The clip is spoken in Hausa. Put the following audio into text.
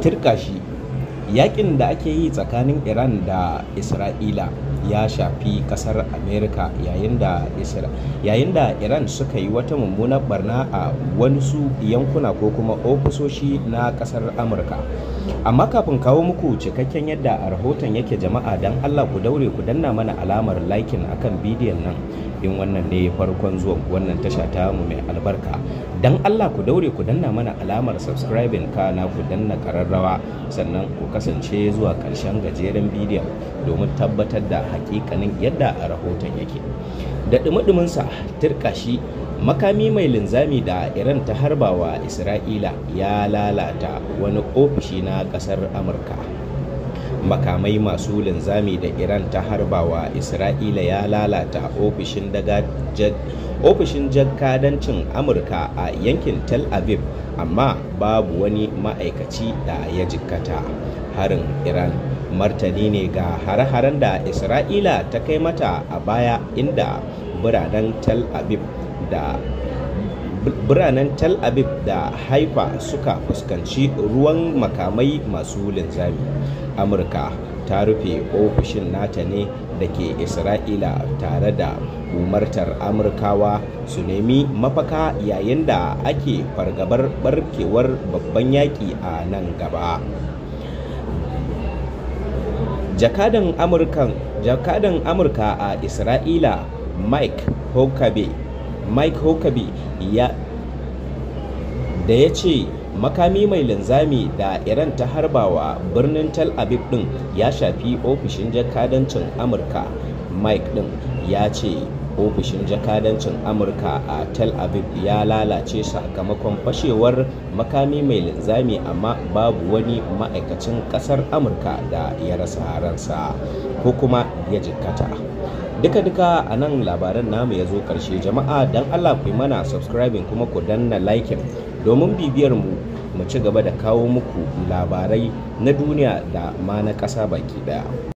Tirkashi, yakin da ake yi tsakanin Iran da Isra'ila ya shafi kasar Amerika, yayin da Iran suka yi wata mummunar barna a wasu yankuna ko kuma ofisoshi na kasar Amurka. Amma kafin kawo muku cikakken yadda a rahoton yake, jama'a, don Allah ku daure ku danna mana alamar liking akan bidiyon nan. In wannan ne farkon zuwan wannan tasha ta mu mai albarka, don Allah ku daure ku danna mana alamar subscribing, kana ku danna kararrawa, sannan ku kasance zuwa ƙarshen gajeren bidiyon domin tabbatar da hakikanin yadda a rahoton yake da ɗumi-ɗuminsa. Tirkashi, makami mai linzami da Iran ta harbawa Isra'ila ya lalata wani ofishi na ƙasar Amurka. Makamai masu linzami da Iran ta harbawa Isra'ila ya lalata ofishin jakadancin Amurka a yankin Tel Aviv, amma babu wani ma'aikaci da ya jikkata. Harin Iran martani ne ga hare-haren da Isra'ila ta kai mata a baya, inda biranen Tel Aviv da Haifa suka fuskanci ruwan makamai masu linzami. Amurka ta rufe ofishin nata ne da ke Isra'ila tare da umartar Amurkawa su nemi mafaka yayin da ake fargabar barkewar babban yaƙi a nan gaba. Jakadan Amurka a Isra'ila, Mike Huckabee, ya da ya ce makami mai linzami da Iran ta harbawa birnin Tel Aviv din ya shafi ofishin jakadancin Amurka. Mike din ya ce ofishin jakadancin Amurka a Tel Aviv ya lalace sakamakon fashewar makami mai linzami, amma babu wani ma'aikacin kasar Amurka da ya rasa ransa ko kuma ya jikkata. Duka-duka a nan labaran namu ya zo karshe. Jama'a, don Allah ku yi mana subscribing kuma ku danna liking domin bibiyar mu, mu ci gaba da kawo muku labarai na duniya da ma na ƙasa baki daya.